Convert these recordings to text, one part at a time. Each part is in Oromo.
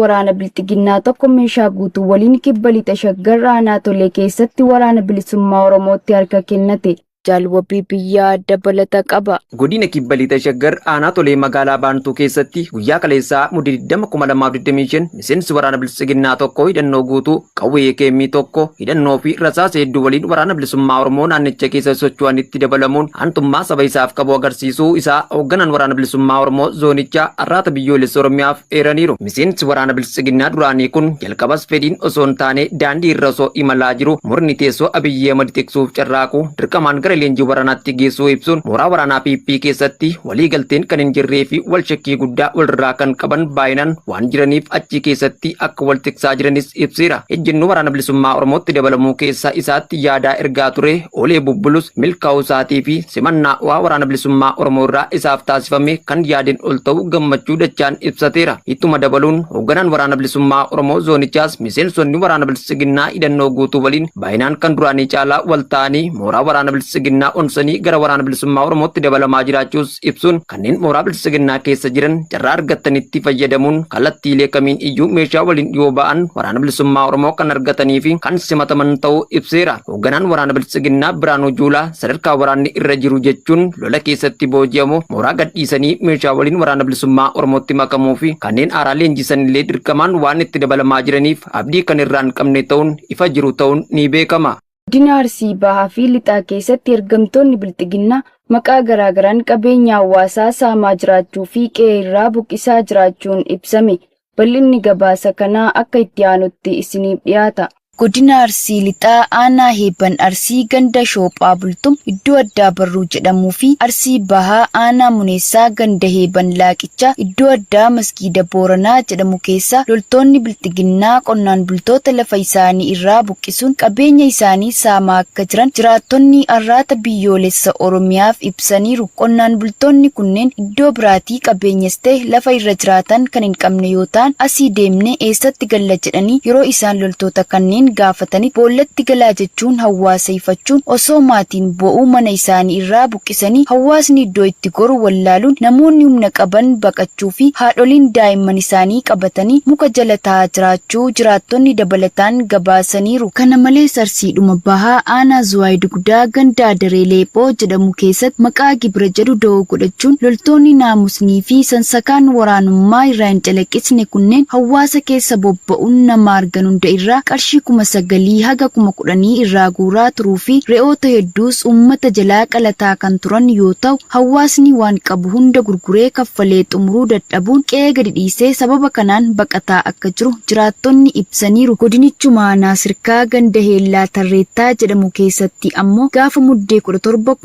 Waraana Bilxiginnaa tokko meeshaa guutuu waliin Kibba Lixa Shaggar Aanaa Tolee keessatti Waraana Bilisummaa Oromootti harka kennate. Jaal Wabii Biyyaa dabalata qaba. Godina Kibba Lixa Shaggar Aanaa Tolee magaalaa Baantuu keessatti guyyaa kaleessaa Muddee 20,2025 miseensi Waraana Bilxiginnaa tokko hidhannoo guutuu qawwee AKM tokko hidhannoo fi rasaasa hedduu waliin Waraana Bilisummaa Oromoo naannicha keessa socho'anitti dabalamuun aantummaa saba isaaf qabu agarsiisuu isaa hoogganaan Waraana Bilisummaa Oromoo zoonichaa Arraata Biyyoolessa Oromiyaaf eeraniiru. Miseensi Waraana Biltsiginnaa duraanii kun jalqabas fedhiin osoo hin taane daandii irra osoo imalaa jiru murni teessoo Abiyyi Ahmad tiksuuf carraaqu dirqamaan gara leenjii waraanaatti geessuu ibsuun mooraa waraanaa PP keessatti walii galteen kan hin jirree fi wal shakkii guddaa walirraa kan qaban baay'inaan waan jiraniif achi keessatti akka wal tiksaa jiranis ibseera. Ejjennoo Waraana Bilisummaa Oromootti dabalamuu keessa isaatti yaadaa ergaa ture oolee bubbulus milkaa'uu isaatii fi simannaa ho'aa Waraana Bilisummaa Oromoo irraa isaaf taasifame kan yaadeen ol ta'uu gammachuu dachaan ibsateera. Ittuma dabaluun hoogganaan Waraana Bilisummaa Oromoo zoonichaas miseensonni Waraana Biltsiginnaa hidhannoo guutuu waliin baay'inaan kan duraanii caalaa wal ta'anii mooraa Waraana Biltsiginnaa onsanii gara Waraana Bilisummaa Oromootti dabalamaa jiraachuus ibsuun kanneen mooraa Biltsiginnaa keessa jiran carraa argattanitti fayyadamuun kallattiilee kamiin iyyuu meeshaa waliin yoo ba'an Waraana Bilisummaa Oromoo kan argatanii fi kan simataman ta'uu ibseera. Hoogganaan Waraana Biltsiginnaa Biraanuu Juulaa sadarkaa waraanni irra jiru jechuun lola keessatti booji'amu mooraa gadhiisanii meeshaa waliin Waraana Bilisummaa Oromootti makamuu fi kanneen haaraa leenjisan illee dirqamaan waan itti dabalamaa jiraniif abdii kan irraa hin qabne ta'uun ifa jiru ta'uun ni beekama. Godina Arsii Bahaa fi Lixaa keessatti ergamtoonni Bilxiginnaa maqaa garaagaraan qabeenya hawaasaa saamaa jiraachuu fi qe'ee irraa buqqisaa jiraachuun ibsame. Bal'inni gabaasa kanaa akka itti aanutti isiniif dhiyaata. Godina Arsii Lixaa Aanaa Heeban Arsii ganda Shoophaa Bultum iddoo addaa Barruu jedhamuu fi Arsii Bahaa Aanaa Muneessaa ganda Heeban Laaqichaa iddoo addaa Masgiida Booranaa jedhamu keessaa loltoonni Bilxiginnaa qonnaan bultoota lafa isaanii irraa buqqisuun qabeenya isaanii saamaa akka jiran jiraattonni Arraata Biyyoolessa Oromiyaaf ibsaniiru. Qonnaan bultoonni kunneen iddoo biraatii qabeenyas ta'e lafa irra jiraatan kan hin qabne yoo ta'an, asii deemnee eessatti galla jedhanii yeroo isaan loltoota kanneen gaafatanitti boollatti galaa jechuun hawaasa hifachuun osoo maatiin boo'uu mana isaanii irraa buqqisanii hawaasni iddoo itti goru wallaaluun namoonni humna qaban baqachuu fi haadholiin daa'imman isaanii qabatanii muka jala taa'aa jiraachuu jiraattonni dabalataan gabaasaniiru. Kana malees Arsiidhuma Bahaa aanaa Zuwaay Dugdaa ganda Adaree Leephoo jedhamu keessatti maqaa gibira jedhu da'oo godhachuun loltoonni naamusnii fi sansakaan waraanummaa irraa hin calaqqisne kunneen hawaasa keessa bobba'uun nama argan hunda irraa qarshii 9,000 haga 10,000 irraa guuraa turuu fi re'oota hedduus uummata jalaa qalataa kan turan yoo ta'u, hawaasni waan qabu hunda gurguree kaffalee xumuruu dadhabuun qe'ee gadi dhiisee sababa kanaan baqataa akka jiru jiraattonni ibsaniiru. Godinichuma aanaa Sirkaa ganda Heellaa Tarreettaa jedhamu keessatti ammoo gaafa Muddee 17,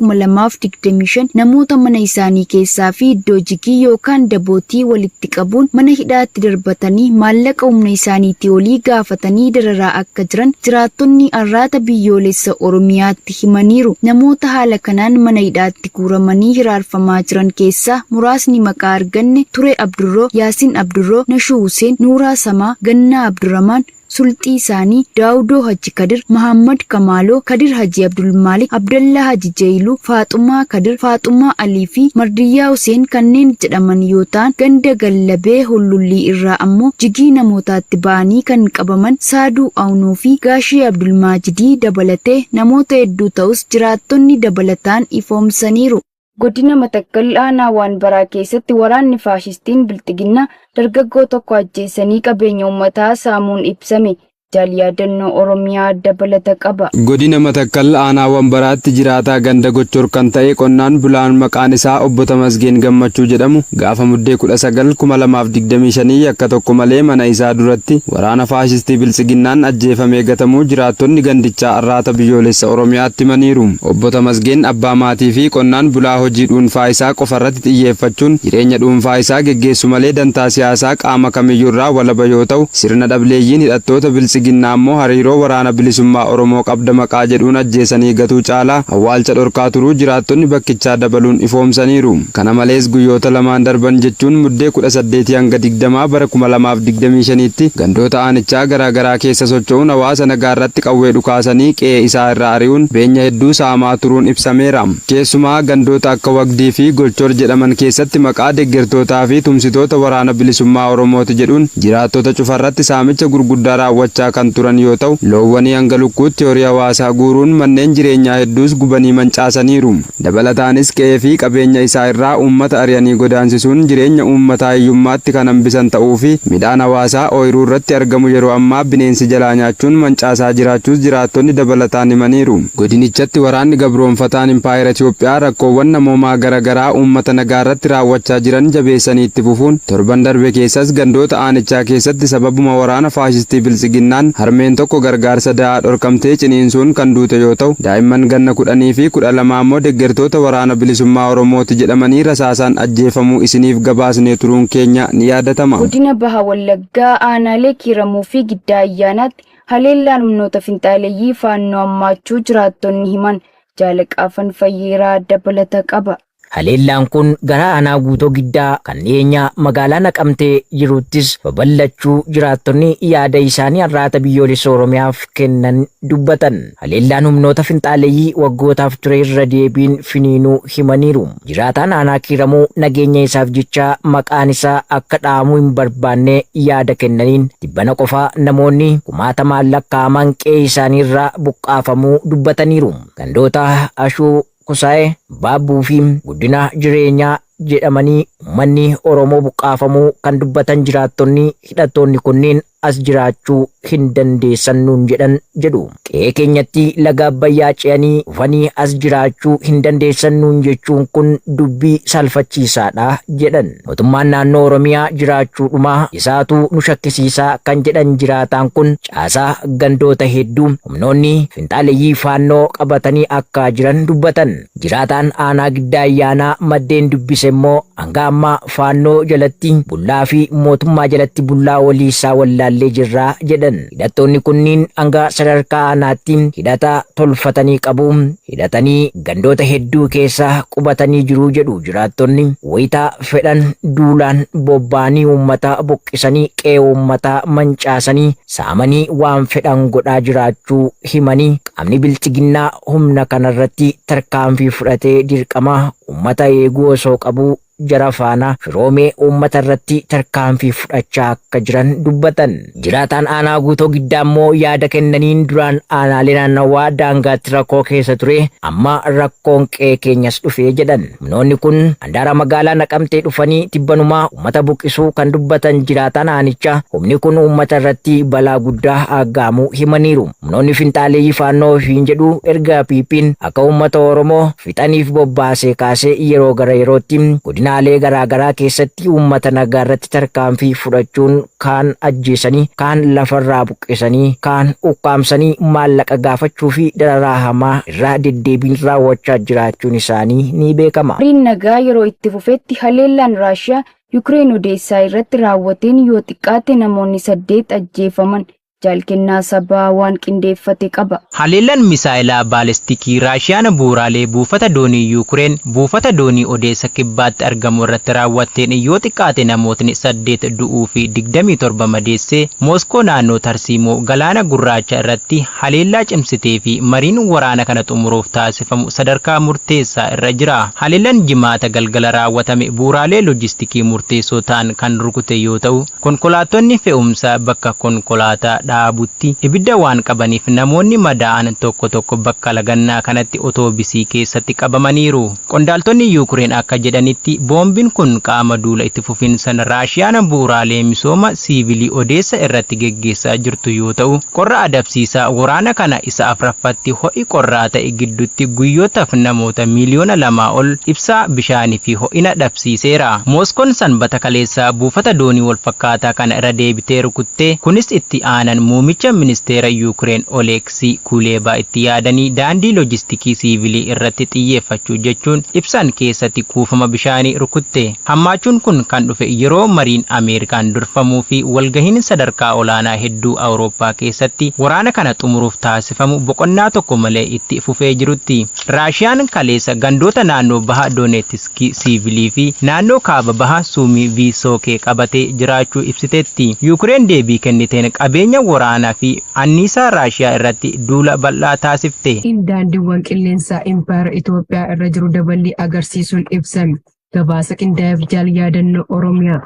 2025 namoota mana isaanii keessaa fi iddoo jigii yookaan dabootii walitti qabuun mana hidhaatti darbatanii maallaqa humna isaaniitii olii gaafatanii dararaa akka jiran jiraattonni Arraata Biyyoolessa Oromiyaatti himaniiru. Namoota haala kanaan mana hidhaatti guuramanii hiraarfamaa jiran keessaa muraasni maqaa arganne, Turee Abdurroo, Yaasin Abdurroo, Nashuu Huseen, Nuuraa Samaa, Gannaa Abduramaan, Sulxii Saanii, Daawudoo Hajji Kadir, Mahaammad Kamaaloo, Kadir Hajii Abdulmaalik, Abdallaa Haji Jeeyluu, Faaxumaa Kadir, Faaxumaa Alii fi Mardiyyaa Huseen kanneen jedhaman yoo ta'an, ganda Gallabee Hullullii irraa ammoo jigii namootaatti ba'anii kan qabaman Saaduu Awunoo fi Gaashee Abdulmaajidii dabalatee namoota hedduu ta'us jiraattonni dabalataan ifoomsaniiru. Godina Matakkal aanaa Waanbaraa keessatti waraanni faashistiin Bilxiginnaa dargaggoo tokko ajjeesanii qabeenya uummataa saamuun ibsame. Jaal Yaadannoo Oromiyaa dabalata qaba. Godina Matakkal aanaa Wanbaraatti jiraataa ganda Gochor kan ta'e qonnaan bulaan maqaan isaa Obbo Tamasgeen Gammachuu jedhamu gaafa Muddee 19, 2025 yakka tokko malee mana isaa duratti waraana faashistii Biltsiginnaan ajjeefamee gatamuu jiraattonni gandichaa Arraata Biyyoolessa Oromiyaatti himaniiru. Obbo Tamasgeen abbaa maatii fi qonnaan bulaa hojii dhuunfaa isaa qofarratti xiyyeeffachuun jireenya dhuunfaa isaa geggeessu malee dantaa siyaasaa qaama kamiyyuurraa walaba yoo ta'u, sirna dhableeyyiin hidhattoota Biltsiginnaa Bilxiginnaa ammoo hariiroo Waraana Bilisummaa Oromoo qabda maqaa jedhuun ajjeesanii gatuu caalaa awwaalcha dhorkaa turuu jiraattonni bakkichaa dabaluun ifoomsaniiru. Kana malees guyyoota lamaan darban jechuun Muddee 18 hanga 20 bara 2025tti gandoota aanichaa garaa garaa keessa socho'uun hawaasa nagaa irratti qawwee dhukaasanii qe'ee isaa irraa ari'uun beenya hedduu saamaa turuun ibsameera. Keessumaa gandoota akka Wagdii fi Golchor jedhaman keessatti maqaa deggertootaa fi tumsitoota Waraana Bilisummaa Oromooti jedhuun jiraattota cufa irratti saamicha gurguddaa raawwachaa kan turan yoo ta'u, loowwanii hanga lukkuutti horii hawaasaa guuruun manneen jireenyaa hedduus gubanii mancaasaniiru. Dabalataanis qe'ee fi qabeenya isaa irraa uummata ari'anii godaansisuun jireenya uummataa hiyyummaatti kan hambisan ta'uu fi midhaan hawaasaa ooyiruu irratti argamu yeroo ammaa bineensi jalaa nyaachuun mancaasaa jiraachuus jiraattonni dabalataan himaniiru. Godinichatti waraanni gabroomfataan impaayera Itiyoophiyaa rakkoowwan namoomaa gara garaa uummata nagaa irratti raawwachaa jiran jabeessanii itti fufuun torban darbe keessas gandoota aanichaa keessatti sababuma waraana faashistii Biltsiginnaan harmeen tokko gargaarsa da'aa dhorkamtee ciniinsuun kan duute yoo ta'u, daa'imman ganna 10 fi 12 ammoo deggertoota Waraana Bilisummaa Oromooti jedhamanii rasaasaan ajjeefamuu isiniif gabaasnee turuun keenya ni yaadatama. Godina Baha Wallaggaa aanaalee Kiiramuu fi Giddaa Ayyaanaatti haleellaan humnoota finxaaleyyii Faannoo hammaachuu jiraattonni himan. Jaalaqaafan Fayyeeraa dabalata qaba. Haleellaan kun gara aanaa Guutoo Giddaa kan dhiyeenya magaalaa Naqamtee jiruttis babal'achuu jiraattonni yaada isaanii Arraata Biyyoolessa Oromiyaaf kennan dubbatan. Haleellaan humnoota finxaaleyyii waggootaaf ture irra deebiin finiinuu himaniiru. Jiraataan aanaa Kiiramuu nageenya isaaf jecha maqaan isaa akka dha'amuu hin barbaanne yaada kennaniin tibbana qofa namoonni kumaatamaan lakkaa'aman qe'ee isaaniirraa buqqaafamuu dubbataniiru. Gandoota Ashuu Kusaayee, Baabbuu fi Guddina Jireenyaa jedhamanii uummanni Oromoo buqqaafamuu kan dubbatan jiraattonni hidhattoonni kunniin as jiraachuu hin dandeessan nuun jedhan jedhu. Qe'ee keenyatti laga Abbayyaa ce'anii dhufanii as jiraachuu hin dandeessan nuun jechuun kun dubbii saalfachiisaadha jedhan. Mootummaan naannoo Oromiyaa jiraachuudhuma isaatu nu shakkisiisa kan jedhan jiraataan kun caasaa gandoota hedduu humnoonni finxaaleyyii Faannoo qabatanii akka jiran dubbatan. Jiraataan aanaa Giddaa Ayyaanaa maddeen dubbise immoo hanga ammaa Faannoo jalatti bullaa fi mootummaa jalatti bullaa walii isaa wallaallee jirra jedhan. Hidhattoonni kunniin hanga sadarkaa aanaatti hidhata tolfatanii qabu. Hidhatanii gandoota hedduu keessa qubatanii jiru jedhu jiraattonni. Wayita fedhan duulaan bobba'anii uummata buqqisanii qe'ee uummataa mancaasanii saamanii waan fedhan godhaa jiraachuu himanii qaamni bilxiginnaa humna kanarratti tarkaanfii fudhatee dirqama uummata eeguu osoo qabuu jara faana firoomee uummata irratti tarkaanfii fudhachaa akka jiran dubbatan. Jiraataan aanaa Guutoo Giddaa immoo yaada kennaniin duraan aanaalee naannawaa daangaatti rakkoo keessa ture amma rakkoon qe'ee keenyas dhufe jedhan. Humnoonni kun handaara magaalaa Naqamtee dhufanii tibbanumaa uummata buqqisuu kan dubbatan jiraataan aanichaa humni kun uummata irratti balaa guddaa aggaamuu himaniiru. Humnoonni finxaaleeyyii Faannoo ofiin jedhu erga PPn akka uummata Oromoo fixaniif bobbaasee kaasee yeroo gara yerootti godinaalee garaa garaa keessatti uummata nagaa irratti tarkaanfii fudhachuun kaan ajjeesanii, kaan lafarraa buqqisanii, kaan ukkaamsanii maallaqa gaafachuu fi dararaa hamaa irra deddeebiin raawwachaa jiraachuun isaanii ni beekama. Mariin nagaa yeroo itti fufetti haleellaan Raashiyaa Yukireen Odeessaa irratti raawwateen yoo xiqqaate namoonni 8 ajjeefaman. Jaal Kennaa Sabaa waan qindeeffate qaba. Haleellaan misaa'elaa baalistikii Raashiyaan bu'uuraalee buufata doonii Yuukureen buufata doonii Odeessa kibbaatti argamu irratti raawwatteen yoo xiqqaate namootni 8 du'uu fi 27 madeesse, Mooskoo naannoo tarsiimoo Galaana Gurraacha irratti haleellaa cimsitee fi mariin waraana kana xumuruuf taasifamu sadarkaa murteessaa irra jira. Haleellaan Jimaata galgala raawwatame bu'uuraalee loojistikii murteessoo ta'an kan rukute yoo ta'u, Konkolaattonni fe'umsaa bakka konkolaataa dhaabutti ibidda waan qabaniif namoonni madaa'an tokko tokko bakka lagannaa kanatti otoobisii keessatti qabamaniiru. Qondaaltonni Yuukreen akka jedhanitti boombiin kun qaama duula itti fufiinsan Raashiyaan bu'uuraalee misooma siivilii Odeessa irratti geggeessaa jirtu yoo ta'u, qorra adabsiisaa waraana kana isa afraffatti ho'i qorraa ta'e gidduutti guyyootaf namoota miiliyoona lamaa ol ibsaa, bishaanii fi ho'ina dhabsiiseera. Mooskoon Sanbata kaleessaa buufata doonii walfakkaataa kana irra deebitee rukutte, kunis itti aanan Baayidan muumicha ministeera Yuukireen Oleeksii Kuleebaa itti yaadanii daandii loojistikii siivilii irratti xiyyeeffachuu jechuun ibsan keessatti kuufama bishaanii rukutte. Hammaachuun kun kan dhufe yeroo mariin Ameerikaan durfamuu fi walgahiin sadarkaa olaanaa hedduu Awurooppaa keessatti waraana kana xumuruuf taasifamu boqonnaa tokko malee itti fufee jirutti. Raashiyaan kaleessa gandoota naannoo baha Dooneetiskii siivilii fi naannoo kaaba baha Suumii Viisookee qabatee jiraachuu ibsiteetti. Yuukireen deebii kenniteen qabeenya waraanaa fi anniisaa Raashiyaa irratti duula bal'aa taasifte. Daandiiwwan qilleensaa Impaayera Itoophiyaa irra jiru daballii agarsiisuun ibsame. Gabaasa qindaa'eef jaal yaadannoo Oromiyaa.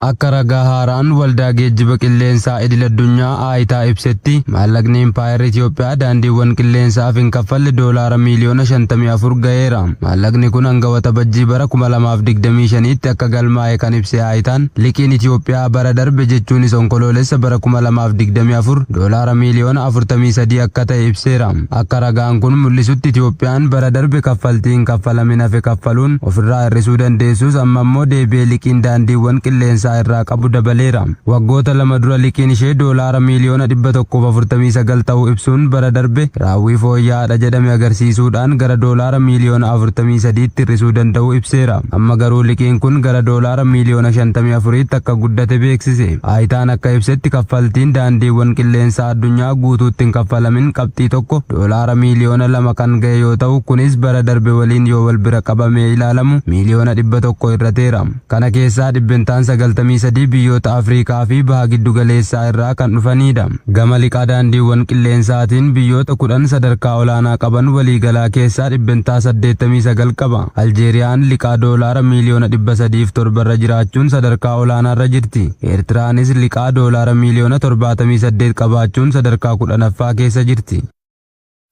Akka ragaa haaraan waldaa geejjiba qilleensaa idil addunyaa aayitaa ibsetti, maallaqni impaayerri Itoophiyaa daandiiwwan qilleensaaf hin kaffalle doolaara miiliyoona 54 ga'eera. Maallaqni kun hanga Waxabajjii bara 2025tti akka galmaa'e kan ibse aayitaan, liqiin Itoophiyaa bara darbe, jechuunis Onkoloolessa bara 2024, doolaara miiliyoona 43 akka ta'e ibseera. Akka ragaan kun mul'isutti, Itoophiyaan bara darbe kaffaltii hin kaffalamin hafe kaffaluun ofirraa hir'isuu dandeessus, amma immoo deebi'ee liqiin daandiiwwan qilleensaa irraa qabu dabaleera. Waggoota 2 dura liqiin ishee doolaara miiliyoona 149 ta'uu ibsuun, bara darbe raawwii fooyya'aadha jedhame agarsiisuudhaan gara doolaara miiliyoona 43tti hir'isuu danda'uu ibseera. Amma garuu liqiin kun gara doolaara miiliyoona 54tti akka guddate beeksise. Aayitaan akka ibsetti, kaffaltiin daandiiwwan qilleensaa addunyaa guutuutti hin kaffalamin qabxii 1 doolaara miiliyoona 2 kan ga'e yoo ta'u, kunis bara darbe waliin yoo wal bira qabamee ilaalamu miiliyoona 100 hir'ateera. Kana keessaa dhibbentaan 93 biyyoota Afrikaa fi baha giddu galeessaa irraa kan dhufanidha. Gama liqaa daandiiwwan qilleensaatiin biyyoota 10 sadarkaa olaanaa qaban waliigalaa keessaa dhibbentaa 89 qaba. Aljeeriyaan liqaa doolaara miiliyoona 307 irra jiraachuun sadarkaa olaanaarra jirti. Eertiraanis liqaa doolaara miiliyoona 78 qabaachuun sadarkaa 10ffaa keessa jirti.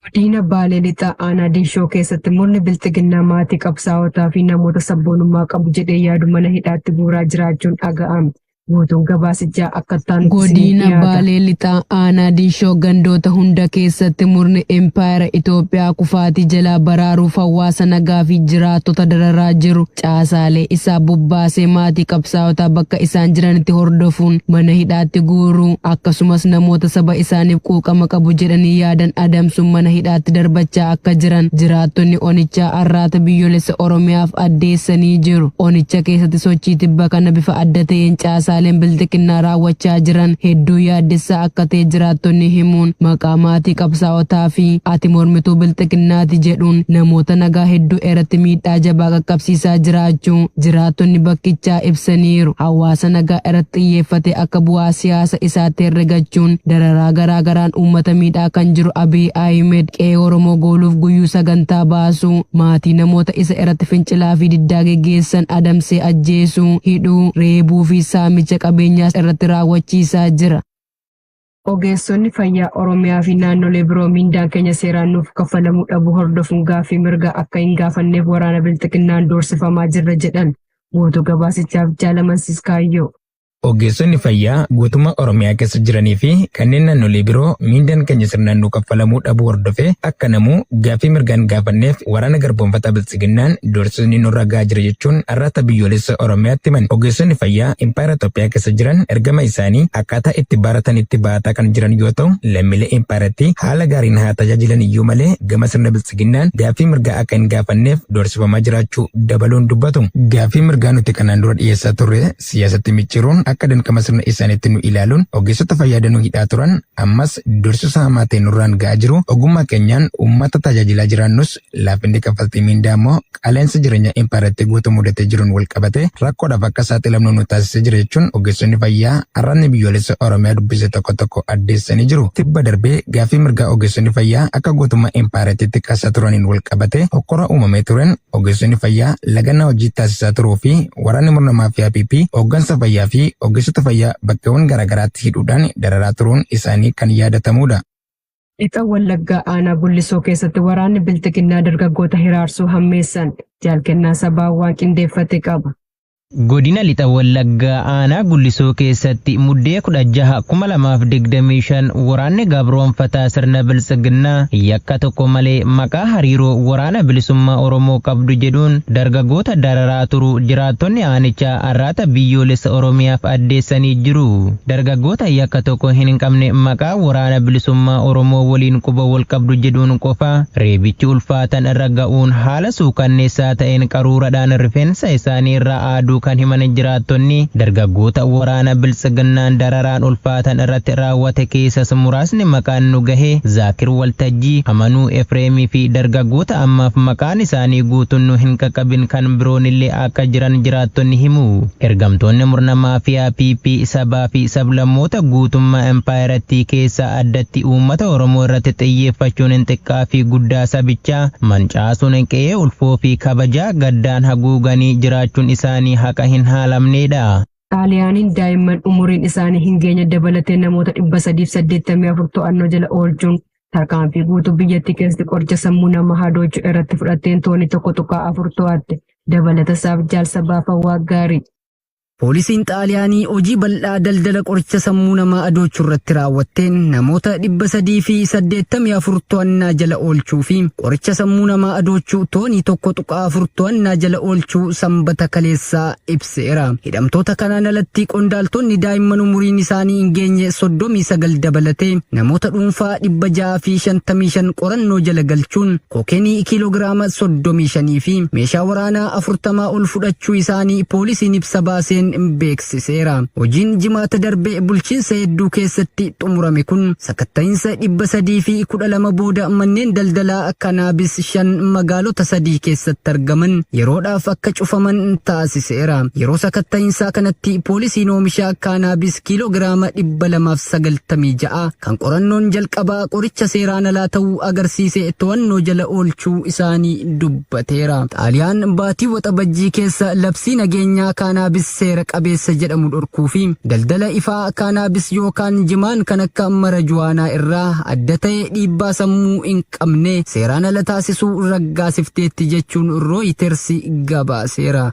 Godina Baalee Lixaa Aanaa Diinshoo keessatti murni bilxiginnaa maatii qabsaa'otaa fi namoota sabboonummaa qabu jedhee yaadu mana hidhaatti guuraa jiraachuun dhaga'ame. Guutuun gabaasichaa akka ta'an. Godina Baalee Lixaa Aanaa Diinshoo gandoota hunda keessatti murni Empaayera Itoophiyaa kufaatii jalaa baraaruuf hawaasa nagaa fi jiraattota dararaa jiru caasaalee isaa bobbaasee maatii qabsaa'otaa bakka isaan jiranitti hordofuun mana hidhaatti guuruu, akkasumas namoota saba isaaniif quuqama qabu jedhanii yaadan adamsuun mana hidhaatti darbachaa akka jiran jiraattonni onichaa Arraata Biyyoolessa Oromiyaaf addeessanii jiru. Onicha keessatti sochii tibba kana bifa adda ta'een caasaaleen bilxiginnaa raawwachaa jiran hedduu yaaddessaa akka ta'e jiraattonni himuun, maqaa maatii qabsaa'otaa fi ati mormituu bilxiginnaati jedhuun namoota nagaa hedduu irratti miidhaa jabaa qaqqabsiisaa jiraachuu jiraattonni bakkichaa ibsaniiru. Hawaasa nagaa irratti xiyyeeffate akka bu'aa siyaasa isaatti herregachuun dararaa garaa garaan uummata miidhaa kan jiru Abiy Ahmed qe'ee Oromoo gooluuf guyyuu sagantaa baasuu, maatii namoota isa irratti fincilaa fi diddaa geggeessan adamsee ajjeesuu, hidhuu, reebuu fi saamicha qabeenyaas irratti raawwachiisaa jira. Ogeessonni fayyaa Oromiyaa fi naannolee biroo miindaan keenya seeraan nuuf kaffalamuu dhabuu hordofuun gaaffii mirgaa akka hin gaafanneef waraana bilxiginnaan doorsifamaa jirra jedhan. Guutuu gabaasichaaf jaalamansiis kaayyoo. Ogeessonni fayyaa guutummaa Oromiyaa keessa jiranii fi kanneen naannolee biroo miindaan keenya sirnaan nu kaffalamuu dhabuu hordofee akka namuu gaaffii mirgaan gaafanneef waraana garboomfataa bilxiginnaan doorsisni nurra gahaa jira jechuun Arraata Biyyoolessa Oromiyaatti himan. Ogeessonni fayyaa Impaayera Itoophiyaa keessa jiran ergama isaanii akkaataa itti baratanitti baataa kan jiran yoo ta'u, lammiilee Impaayeratti haala gaariin haa tajaajilan iyyuu malee gama sirna bilxiginnaan gaaffii mirgaa akka hin gaafanneef doorsifamaa jiraachuu dabaluun dubbatu. Gaaffii mirgaa nuti kanaan dura dhiyeessaa turre siyaasatti micciiruun akka danqama sirna isaaniitti nu ilaaluun ogeessota fayyaa danuu hidhaa turan, ammas doorsisa hamaa ta'e nurraan ga'aa jiru. Ogummaa keenyaan uummata tajaajilaa jiraannus, laafinni kaffaltii miindaa immoo qaala'insa jireenya impaayeratti guutuu mudatee jiruun wal qabate rakkoodhaaf akka saaxilamnu nu taasisee jira jechuun ogeessonni fayyaa Arraatni Biyyoolessa Oromiyaa dubbise tokko tokko addeessanii jiru. Tibba darbee gaaffii mirgaa ogeessonni fayyaa akka guutummaa impaayerattiitti kaasaa turaniin wal qabate hokkora uumamee tureen ogeessonni fayyaa lagannaa hojii taasisaa turuu fi waraanni murna maafiyaa PP hooggansa fayyaa fi ogeessota fayyaa bakkeewwan garaagaraatti hidhuudhaan dararaa turuun isaanii kan yaadatamudha. Lixa Wallaggaa Aanaa Gullisoo keessatti waraanni bilxiginnaa dargaggoota hiraarsuu hammeessan. Jaalkennaa sabaa waan qindeeffate qaba. Godina Lixa Wallaggaa aanaa Gullisoo keessatti Muddee 16,2025 waraanni gabroonfataa sirna biltsiginnaa yakka tokko malee maqaa hariiroo waraana bilisummaa Oromoo qabdu jedhuun dargaggoota dararaa turu jiraattonni aanichaa Arraata Biyyoolessa Oromiyaaf addeessanii jiru. Dargaggoota yakka tokko hin qabne maqaa waraana bilisummaa Oromoo waliin quba wal qabdu jedhuun qofa reebichi ulfaatan irra ga'uun haala suukanneessaa ta'een qaruuradhaan rifeensa isaanii irraa aaduu kan himan jiraattonni, dargaggoota waraana biltsiginnaan dararaan ulfaatan irratti raawwate keessas muraasni maqaan nu gahe Zaakir Waltajjii, Amanuu Efreemii fi dargaggoota ammaaf maqaan isaanii guutuun nu hin qaqqabin kan biroonillee akka jiran jiraattonni himu. Ergamtoonni murna maafiyaa PP sabaa fi sablammoota guutummaa empaayerattii keessaa addatti uummata Oromoo irratti xiyyeeffachuun xiqqaa fi guddaa sabichaa mancaasuun qe'ee ulfoo fi kabajaa gaddaan haguuganii jiraachuun isaanii haqa hin haalamneedha. Xaaliyaaniin daa'imman umuriin isaanii hin geenye dabalatee namoota 384 to'annoo jala oolchuun tarkaanfii guutuu biyyattii keessatti qoricha sammuu nama hadoochuu irratti fudhatteen toonii 1.4 to'atte. Dabalata isaaf jaalsa baafawaa gaarii. Poolisiin Xaaliyaanii hojii bal'aa daldala qoricha sammuu namaa adoochuu irratti raawwatteen namoota 384 to'annaa jala oolchuu fi qoricha sammuu namaa adoochuu toonii 1.4 to'annaa jala oolchuu Sanbata kaleessaa ibseera. Hidhamtoota kanaan alatti qondaaltonni daa'imman umuriin isaanii hin geenye 39 dabalatee namoota dhuunfaa 655 qorannoo jala galchuun kookeenii kiiloogiraama 35 fi meeshaa waraanaa 40 ol fudhachuu isaanii poolisiin ibsa baaseen beeksiseera. Hojiin Jimaata darbe bulchiinsa hedduu keessatti xumurame kun sakatta'iinsa 312 booda manneen daldalaa kanaabis 5 magaalota 3 keessatti argaman yeroodhaaf akka cufaman taasiseera. Yeroo sakatta'iinsaa kanatti poolisiin oomisha kaanaabis kiiloogiraama 296 kan qorannoon jalqabaa qoricha seeraan alaa ta'uu agarsiise to'annoo jala oolchuu isaanii dubbateera. Xaaliyaan baatii Waxabajjii keessa labsii nageenyaa kaanaabis seera qabeessa jedhamu dhorkuu fi daldala ifaa kaanaabis yookaan jimaan kan akka marajuwaanaa irraa adda ta'e dhiibbaa sammuu hin qabne seeraan ala taasisuu raggaasifteetti jechuun Rooyitersi gabaaseera.